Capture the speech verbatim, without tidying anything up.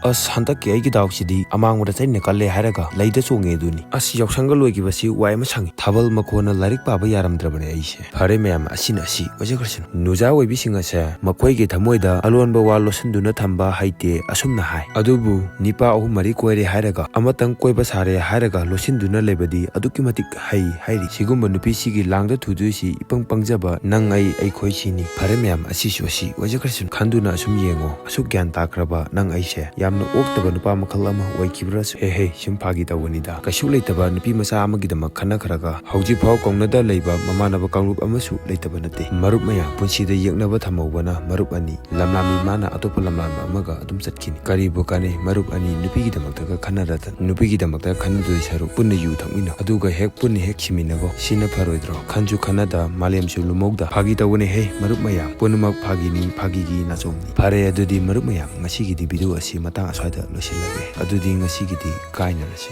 ꯑꯁ, ꯍꯟꯗꯛꯀꯤ ꯑꯩꯒꯤ ꯗꯥꯎꯁꯤꯗꯤ ꯑꯃꯥꯡꯕꯗ ꯆꯩꯅ ꯀꯜꯂꯦ ꯍꯥꯏꯔꯒ ꯂꯩꯗ ꯆꯣꯡꯉꯦ ꯑꯗꯨꯅꯤ꯫ ꯑꯁ, ꯌꯥꯎꯁꯪꯒ ꯂꯣꯏꯈꯤꯕꯁꯤ ꯋꯥꯏ ꯑꯃ ꯁꯪꯉꯤ꯫ ꯊꯥꯕꯜ ꯃꯈꯣꯟꯅ ꯂꯥꯏꯔꯤꯛ ꯄꯥꯕ ꯌꯥꯔꯝꯗ꯭ꯔꯕꯅꯦ ꯑꯩꯁꯦ꯫ ꯐꯔꯦ ꯃꯌꯥꯝ, ꯑꯁꯤꯅ ꯑꯁꯤ ꯑꯣꯏꯖꯈ꯭ꯔꯁꯅꯨ꯫ ꯅꯨꯖꯥ ꯑꯣꯏꯕꯤꯁꯤꯡ ꯑꯁꯦ ꯃꯈꯣꯏꯒꯤ ꯊꯃꯣꯏꯗ ꯑꯂꯣꯟꯕ ꯋꯥ ꯂꯣꯠꯁꯤꯟꯗꯨꯅ ꯊꯝꯕ ꯍꯩꯇꯦ ꯑꯁꯨꯝꯅ ꯍꯥꯏ꯫ ꯑꯗꯨꯕꯨ ꯅꯤꯄꯥ ꯑꯍꯨꯝ ꯃꯔꯤ ꯀꯣꯏꯔꯦ ꯍꯥꯏꯔꯒ, ꯑꯃꯇꯪ ꯀꯣꯏꯕ ꯁꯥꯔꯦ ꯍꯥꯏꯔꯒ ꯂꯣꯠꯁꯤꯟꯗꯨꯅ ꯂꯩꯕꯗꯤ ꯑꯗꯨꯛꯀꯤ ꯃꯇꯤꯛ ꯍꯩ ꯍꯥꯏꯔꯤ꯫ ꯁꯤꯒꯨꯝꯕ ꯅꯨꯄꯤꯁꯤꯒꯤ ꯂꯥꯡꯗ ꯊꯨꯗꯣꯏꯁꯤ ꯏꯄꯪ ꯄꯪꯖꯕ ꯅꯪ ꯑꯩ ꯑꯩꯈꯣꯏ ꯁꯤꯅꯤ꯫ ꯐꯔꯦ ꯃꯌꯥꯝ, ꯑꯁꯤꯁꯨ ꯑꯁꯤ ꯑꯣꯏꯖꯈ꯭ꯔꯁꯅꯨ꯫ ꯈꯟꯗꯨꯅ ꯑꯁꯨꯝ ꯌꯦꯡꯉꯣ, ꯑꯁꯨꯛ ꯒ꯭ꯌꯥꯟ ꯇꯥꯈ꯭ꯔꯕ ꯅꯪ ꯑꯩꯁꯦ ꯌꯥꯝꯅ ꯑꯣꯛꯇꯕ ꯅꯨꯄꯥ ꯃꯈꯜ ꯑꯃ ꯑꯣꯏꯈꯤꯕ꯭ꯔꯥꯁꯨ꯫ ꯍꯦ ꯍꯦ, ꯁꯨꯝ ꯐꯥꯒꯤ ꯇꯧꯕꯅꯤꯗ꯫ ꯀꯩꯁꯨ ꯂꯩꯇꯕ ꯅꯨꯄꯤ ꯃꯆꯥ ꯑꯃꯒꯤꯗꯃꯛ ꯈꯟꯅꯈ꯭ꯔꯒ ꯍꯧꯖꯤꯛꯐꯥꯎ ꯀꯧꯅꯗ ꯂꯩꯕ ꯃꯃꯥꯟꯅꯕ ꯀꯥꯡꯂꯨꯞ ꯑꯃꯁꯨ ꯂꯩꯇꯕ ꯅꯠꯇꯦ꯫ ꯃꯔꯨꯞ ꯃꯌꯥꯝ, ꯄꯨꯟꯁꯤꯗ ꯌꯦꯛꯅꯕ ꯊꯝꯍꯧꯕꯅ ꯃꯔꯨꯞ ꯑꯅꯤ꯫ ꯂꯝꯂꯥꯝꯃꯤ ꯃꯥꯅ ꯑꯇꯣꯞꯄ ꯂꯝꯂꯥꯟꯕ ꯑꯃꯒ ꯑꯗꯨꯝ ꯆꯠꯈꯤꯅꯤ꯫ ꯀꯔꯤꯕꯨ ꯀꯥꯟꯅꯩ ꯃꯔꯨꯞ ꯑꯅꯤ ꯅꯨꯄꯤꯒꯤꯗꯃꯛꯇꯒ ꯈꯟꯅꯔꯗꯅ? ꯅꯨꯄꯤꯒꯤꯗꯃꯛꯇ ꯈꯟꯅꯗꯣꯏ ꯁꯔꯨꯛ ꯄꯨꯟꯅ ꯌꯨ ꯊꯛꯃꯤꯟꯅꯧ, ꯑꯗꯨꯒ ꯍꯦꯛ ꯄꯨꯟꯅ ꯍꯦꯛ ꯁꯤꯃꯤꯟꯅꯒꯣ꯫ ꯁꯤꯅ ꯐꯔꯣꯏꯗ꯭ꯔꯣ? ꯈꯟꯁꯨ ꯈꯟꯅꯗ, ꯃꯥꯂꯦꯝꯁꯨ ꯂꯨꯝꯍꯧꯗ꯫ ꯐꯥꯒꯤ ꯇꯧꯕꯅꯦꯍꯦ ꯃꯔꯨꯞ ꯃꯌꯥꯝ, ꯄꯨꯝꯅꯃꯛ ꯐꯥꯒꯤꯅꯤ, ꯐꯥꯒꯤꯒꯤ ꯅꯥꯆꯣꯝꯅꯤ꯫ ꯐꯔꯦ ꯑꯗꯨꯗꯤ ꯃꯔꯨꯞ ꯃꯌꯥꯝ, ꯉꯁꯤꯒꯤꯗꯤ ꯚꯤꯗꯤꯑꯣ ꯑꯁꯤ ꯃꯇꯥꯡ ꯑꯁ꯭ꯋꯥꯏꯗ ꯂꯣꯏꯁꯤꯜꯂꯒꯦ꯫ ꯑꯗꯨꯗꯤ ꯉꯁꯤꯒꯤꯗꯤ ꯀꯥꯏꯅꯔꯁꯤ꯫